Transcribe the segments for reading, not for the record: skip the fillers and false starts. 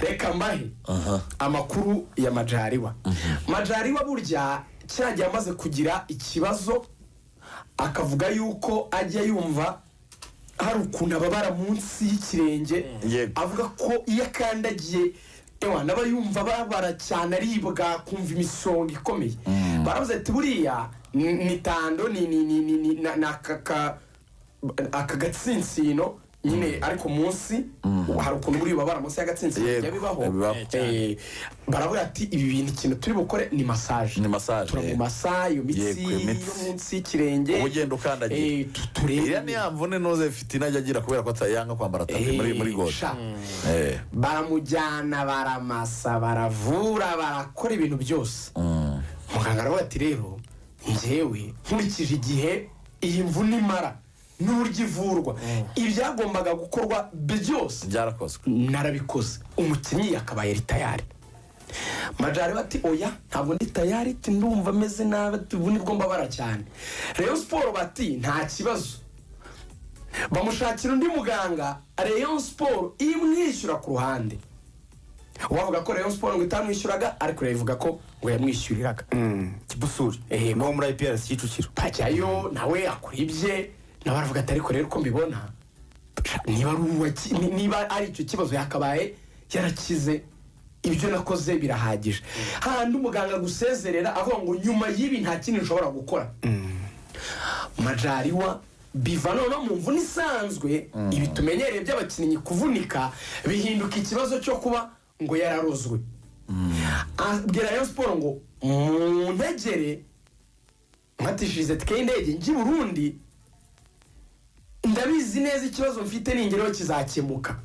Reka mbahe amakuru ya Majaliwa. Majaliwa burya cyagiye amaze kugira ikibazo, akavuga yuko ajya yumva hari ukuntu ababara munsi y'ikirenge. Avuga ko iyo akandagiye, ewa, naba yumva ababara cyane, aribwa, kumva imisonga ikomeye. Baravuze ati buriya ni tendon, ni aka gatsinsino nyine, ariko munsi hari ukuntu buriya ubabara munsi y'agatsinsino. Bijya bibaho. Bibaho. Baravuga ati ibi bintu, ikintu turi bukore ni massage. Ni massage, Turamumasa iyo mitsi Imitsi. yo munsi y'ikirenge. Uba ugenda ukandagira. Turebe. Iriya ni ya mvune noze fitina ajya agira kubera ko atayanga kwambara tapis muri gode. Sha. Baramujyana, baramasa, baravura, barakora ibintu byose. Muganga aravuga ati rero njyewe nkurikije igihe iyi mvune imara n'uburyo ivurwa, ibyagombaga gukorwa byose byarakozwe, narabikoze, umukinnyi yakabaye ari tayari. Majaliwa ati oya, ntabwo ndi tayari, ati ndumva ameze nabi, ati ubu nibwo mbabara cyane. Rayon Sports bati nta kibazo, bamushakira undi muganga, Rayon Sports imwishyura ku ruhande. Wavuga ko Rayon Sports ngo itamwishyuraga, ariko ivuga ko ngo yamwishyuriraga. Kibusuri. No muri IPRC Kicukiro. Bajyayo, nawe akora ibye, nawe aravuga ati ariko rero uko mbibona, niba ari icyo kibazo yakabaye yarakize, ibyo nakoze birahagije. Hahandi umuganga agusezerera avuga ngo nyuma y'ibi nta kindi nshobora gukora. Majaliwa biva noneho mu mvune isanzwe, ibi tumenyereye by'abakinnyi kuvunika, bihinduka ikibazo cyo kuba ngo yararozwe. Abwira Rayon Sports ngo muntegere nkatishirize tike y'indege njye i Burundi, ndabizi neza ikibazo mfite ningeraho kizakemuka.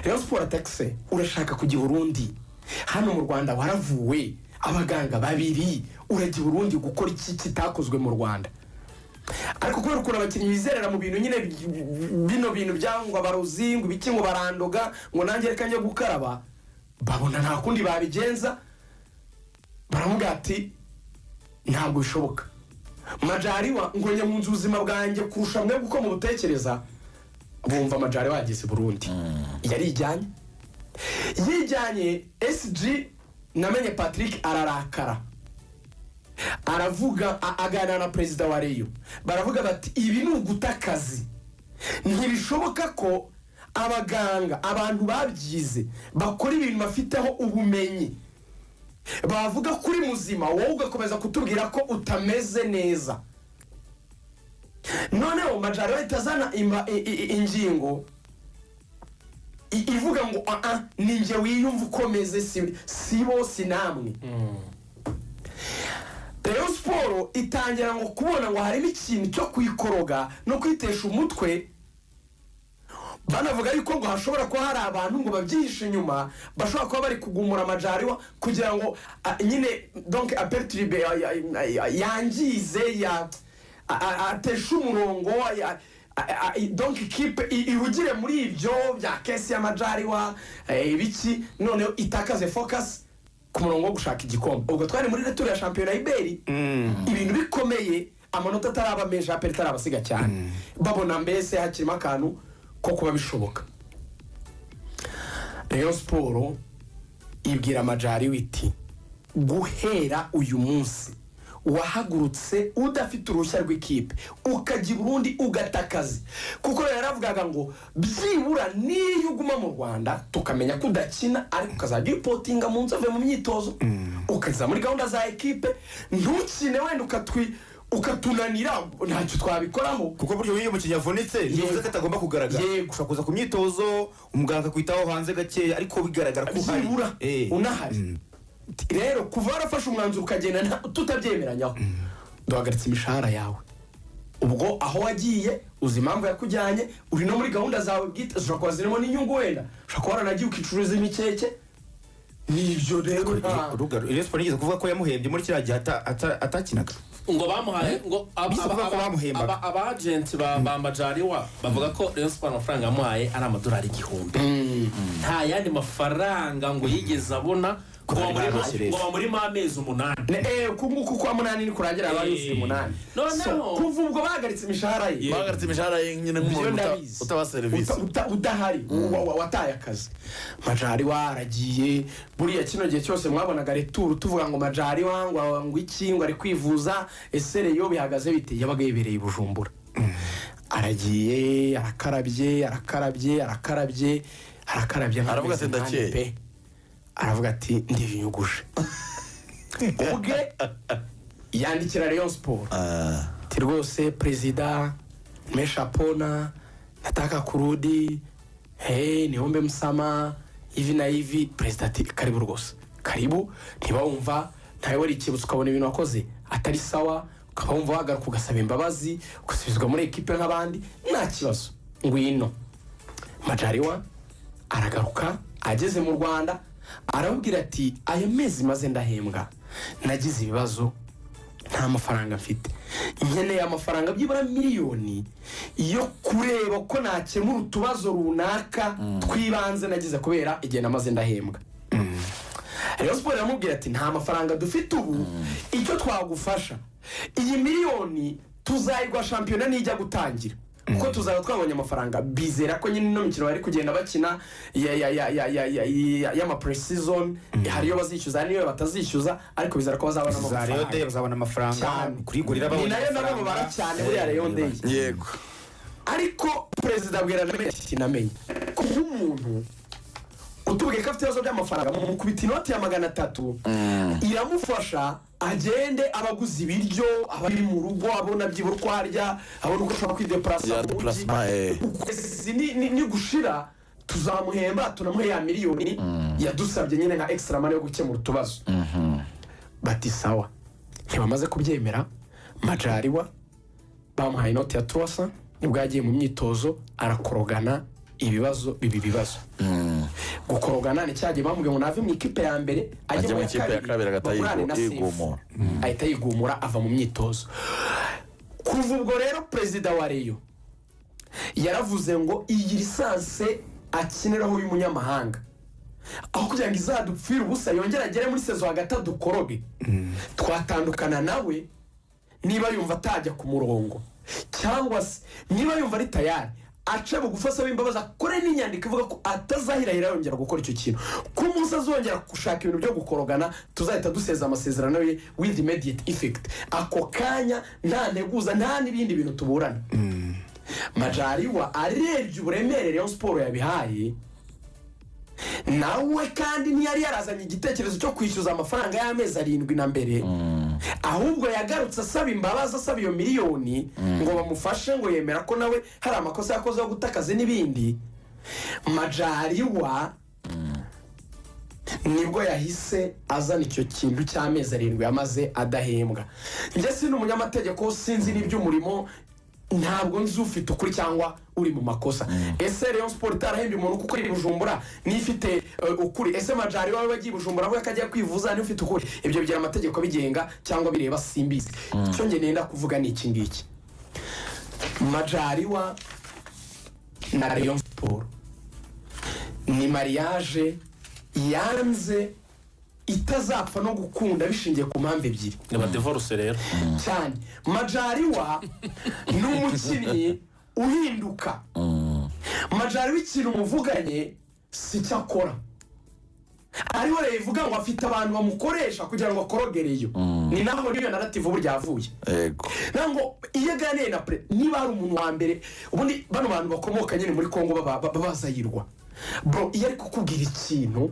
Rayon Sports atakise urashaka kujya i Burundi? Hano mu Rwanda waravuwe abaganga babiri, urajya i Burundi gukora iki kitakozwe mu Rwanda? Ariko kubera ukuntu abakinnyi bizerera mu bintu nyine, bino bintu byangwa abarozi, ngo ibiki, ngo barandoga, ngo nanjye reka njye gukaraba, babona nta kundi babigenza, baramubwira ati ntabwo bishoboka. Majaliwa ngo njye mu nzu ubuzima bwanjye kurusha mwebwe uko mubutekereza. Bumva Majaliwa yageze i Burundi, yarijyanye, yijyanye. SG namenye Patrick ararakara, aravuga, aganira na perezida wa Rayon, baravuga bati ibi ni uguta akazi, ntibishoboka ko abaganga, abantu babyize, bakora ibintu bafiteho ubumenyi, bavuga kuri muzima, wowe ugakomeza kutubwira ko utameze neza. Noneho Majaliwa ahita azana ingingo ivuga ngo aa, ni njye wiyumva ukomeze, si bo, si namwe. Rayon Sports itangira ngo kubona ngo harimo ikintu cyo kuyikoroga no kwitesha umutwe, banavuga yuko ngo hashobora kuba hari abantu ngo babyihishe inyuma, bashobora kuba bari kugumura Majaliwa kugira ngo nyine donc aperturbe, yangize, ya ateshe umurongo, donc ikipe ihugire muri ibyo bya case ya Majaliwa, ibiki, noneho itakaze focus ku murongo wo gushaka igikombe. Ubwo twari muri retour ya shampiyona y'iberi, ibintu bikomeye, amanota ataraba menshi, APR itarabasiga cyane, babona mbese hakirimo akantu ko kuba bishoboka. Rayon Sports ibwira Majaliwa iti guhera uyu munsi wahagurutse udafite uruhushya rw'ikipe ukajya i Burundi ugata akazi, kuko yaravugaga ngo byibura niyo uguma mu Rwanda tukamenya ko udakina, ariko ukazajya uripotinga mu nzu, uvuye mu myitozo, ukageza muri gahunda za ekipe, ntukine wenda ukatunanira, ntacyo twabikoraho. Kuko buryo iyo umukinnyi avunitse ntibivuze ko atagomba kugaragara. Ushobora kuza ku myitozo, umuganga akakwitaho hanze gakeya, ariko bigaragara ko uhari. Byibura unahari. Rero kuva warafashe umwanzuro ukagenda tutabyemeranyaho, duhagaritse imishahara yawe. Ubwo aho wagiye uzi impamvu yakujyanye, uri no muri gahunda zawe bwite, zishobora kuba zirimo n'inyungu, wenda ushobora kuba waranagiye ukicuruza imikeke. Nibyo rero Rayon Sports yigeze kuvuga ko yamuhembye muri kiriya gihe atakinaga. Ngo bamuhaye ngo Bise kuvuga ko bamuhembaga. Aba agents ba Majaliwa bavuga ko Rayon Sports amafaranga yamuhaye ari amadolari 1000, nta yandi mafaranga ngo yigeze abona. Ngo bamurimo amezi 8. Ku nguku kwa munani ni kurangira aba yuzuye 8. Noneho- So, kuva ubwo bahagaritse imishahara ye. Bahagaritse imishahara ye nyine Ibyo nk'umuntu ndabizi. utaba serivisi. Udahari wataye akazi. Majaliwa aragiye. Buriya kino gihe cyose mwabonaga retour tuvuga ngo Majaliwa ngo iki, ngo ari kwivuza, ese Rayon bihagaze bite? Yabaga yibereye i Bujumbura. Aragiye, arakarabye, arakarabye, arakarabye, arakarabye nk'amezi Aravuga ati, 8 "Ndakeye." pe. Aravuga ati ndibinyuguje. Ubwe yandikira Rayon Sport ati rwose perezida, nimeshapona, nataka kurudi, hey, niombe msamaha hivi na hivi. Perezida ati karibu rwose, karibu. Ntiba wumva ntawe wari ikibutso, ukabona ibintu wakoze atari sawa, ukaba wumva wagaruka ugasaba imbabazi, ugasubizwa muri ekipe nk'abandi, nta kibazo, ngwino. Majaliwa aragaruka. Ageze mu Rwanda arababwira ati aya mezi maze ndahembwa nagize ibibazo, nta mafaranga mfite, nkeneye amafaranga byibura miliyoni yo kureba ko nakemura utubazo runaka tw'ibanze nagize kubera igihe namaze ndahembwa. Rayon Sport iramubwira ati nta mafaranga dufite ubu, icyo twagufasha, iyi miliyoni tuzayigwa shampiyona nijya gutangira, kuko tuzaba twabonye amafaranga. Bizera ko nyine ino mikino bari kugenda bakina y'ama pre-season hariyo bazishyuza, hari n'iyo batazishyuza, ariko bizera ko bazabona Za Rayon Day amafaranga bazabona amafaranga. Cyane. Kuri Gorilla Ni babonye nayo nabo amafaranga. babara cyane buriya Rayon Day. Ariko perezida abwira Namenye ati namenye ko nk'umuntu utubwiye ko afite ibibazo by'amafaranga, mukubita inoti ya 300 iramufasha, agende abaguze ibiryo, abari mu rugo abona byibura uko arya, abona uko ashobora kwidepurasa Ya mu mujyi. déplacement, eh. Ukwezi ni gushira tuzamuhemba, tunamuhe ya miliyoni yadusabye nyine nka extra money yo gukemura utubazo. Bati sawa. Ntibamaze kubyemera, Majaliwa bamuhaye inoti ya tuwasa, nibwo yagiye mu myitozo arakorogana. Ibibazo biba ibibazo. Gukorogana ni cyagiye bamubwiye ngo nave mu ikipe ya mbere ajye Ajye mu mu ya ikipe ya kabiri, agahita bagurane na Sefu. yigumura. Ahita yigumura, ava mu myitozo. Kuva ubwo rero perezida wa Rayon yaravuze ngo iyi licence akiniraho y'umunyamahanga, aho kugira ngo izadupfire ubusa yongere agere muri saison hagati adukoroge, twatandukana nawe niba yumva atajya ku murongo, cyangwa se niba yumva ari tayari ace bugufi asaba imbabazi, akore n'inyandiko ivuga ko atazahirahira yongera gukora icyo kintu, ko umunsi azongera gushaka ibintu byo gukorogana tuzahita duseza amasezerano ye with immediate effect, ako kanya, nta nteguza, nta n'ibindi bintu tuburana. Majaliwa arebye uburemere Rayon Sport yabihaye, nawe kandi ntiyari yarazanye igitekerezo cyo kwishyuza amafaranga y'amezi 7 na mbere, ahubwo yagarutse asaba imbabazi, asaba iyo miliyoni ngo bamufashe, ngo yemera ko nawe hari amakosa yakoze yo guta akazi n'ibindi. Majaliwa nibwo yahise azana icyo kintu cy'amezi 7 yamaze adahembwa. Njye si umunyamategeko, sinzi n'iby'umurimo, ntabwo nzi ufite ukuri cyangwa uri mu makosa. Ese Rayon Sport itarahembye umuntu kuko iri Bujumbura niyo ifite ukuri? Ese Majaliwa we wagiye i Bujumbura avuga ko agiye kwivuza niyo ufite ukuri? Ibyo bigira amategeko abigenga cyangwa bireba, simbizi. Icyo njye nenda kuvuga ni iki ngiki: Majaliwa na Rayon Sport ni mariage yanze itazapfa no gukunda, bishingiye ku mpamvu ebyiri. Ni ba divorce rero. Cyane. Majaliwa ni umukinnyi uhinduka. Majaliwa ikintu umuvuganye si cyo akora. Ariho rero ivuga ngo afite abantu bamukoresha kugira ngo akorogereyo, ni naho niyo narrative ubu ryavuye. Ntabwo iyo aganiye na pre, niba hari umuntu wa mbere ubundi bano bantu bakomoka nyine muri Kongo baba bazayirwa, bro, iyo ari kukubwira ikintu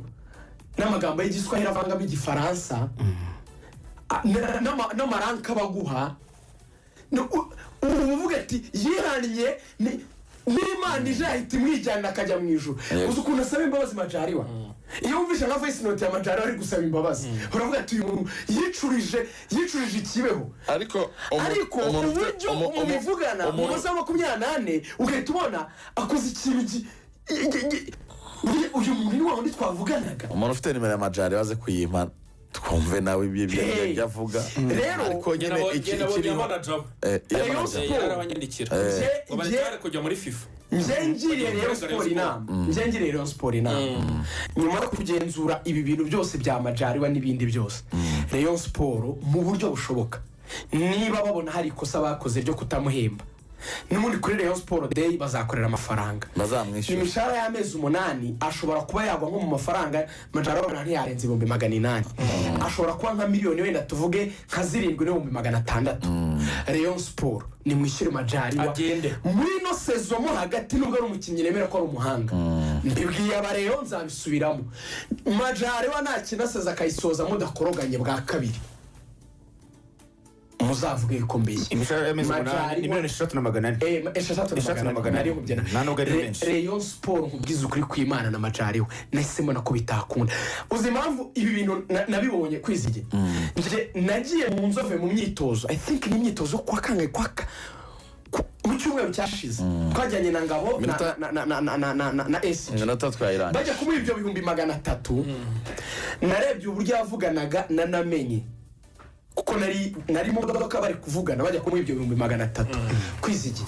n'amagambo y'igiswahili avangamo igifaransa, n'amaranka baguha, ubu uvuga ati yihannye, n'Imana ije yahita imwijyana akajya mu ijuru. Uzi ukuntu asaba imbabazi Majaliwa? Iyo wumvishe nka voice note ya Majaliwa ari gusaba imbabazi, uravuga ati uyu muntu yicurije ikibeho. Ariko Ariko umuntu ufite- uburyo mubivugana mu masaha 24 ugahita ubona akoze ikintu uyu muntu ni wa wundi twavuganaga. Umuntu ufite nimero ya Majaliwa aze kuyimpa twumve nawe ibyo Hey. ibyo avuga. Rero, Ariko nyine Ngenda ikiriho manager iya Rayon manager. Sport. Yarabanyandikira ngo bari kujya muri FIFA. Njye ngiriye Rayon Sport inama, njye ngiriye Rayon Sport inama, nyuma yo kugenzura ibi bintu byose bya Majariwa n'ibindi byose, Rayon Sport mu buryo bushoboka, niba babona hari ikosa bakoze ryo kutamuhemba, n'ubundi kuri Rayon Sport Day bazakorera amafaranga. Bazamwishyura. Imishahara y'amezi 8 ashobora kuba yagwa nko mu mafaranga, Majariwa ntiyarenze 800,000, ashobora kuba nka miliyoni wenda tuvuge nka 7,600,000. Rayon Sport nimwishyure Majariwa Agende. muri ino saison mo hagati. Nubwo ari umukinnyi nemera ko ari umuhanga, mbibwiye abareyo, nzabisubiramo, Majariwa nakina saison akayisoza mudakoroganye bwa kabiri, muzavuge yuko mbeshye. Imishahara y'amezi 8 ni miliyoni 6,400. 6,400. 6,400. Nari nkubye Nta nubwo ari menshi. Rayon Sport, nkubwiza ukuri kw'Imana, na Majariwa nahise mbona ko bitakunda. Uzi impamvu ibi bintu nabibonye kwizige? Njye nagiye mu Nzove mu myitozo, I think ni imyitozo kwa kangahe, mu cyumweru cyashize, twajyanye na Ngabo na na esi. Iminota twayirangije. Bajya kumuha ibyo 300,000, narebye uburyo yavuganaga, nanamenye kuko nari mu modoka bari kuvugana bajya kumuha ibyo 300,000. Kwizigi,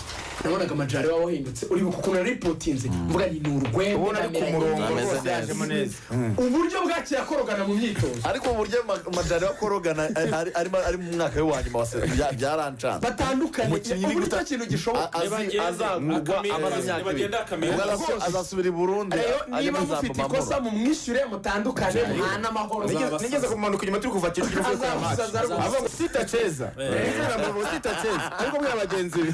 nabonaga Majari waba wahindutse. Uribuka ukuntu naripotinze mvuga ni urwego. Ubona ari ku murongo. Ameze Rwose neza. yajemo neza. Uburyo bwakira korogana mu myitozo. Ariko uburyo Majari akorogana ari mu mwaka we wa nyuma wa byarancanze. Batandukanye. Umukinnyi ni Ubu guta- nicyo kintu gishoboka. Azagurwa amaze imyaka 2. Nibagende akamenya. Ubwo azasubira i Burundi, Rero ajya niba muri za mufite Bumamuro. ikosa, mumwishyure, mutandukane, muhane amahoro. Nigeze kumanuka inyuma turi kuva Kicukiro uvuye kwa match. Azabusaza rwose. Avuga ngo sitacheza, sitacheza, ariko mbwira bagenzi be.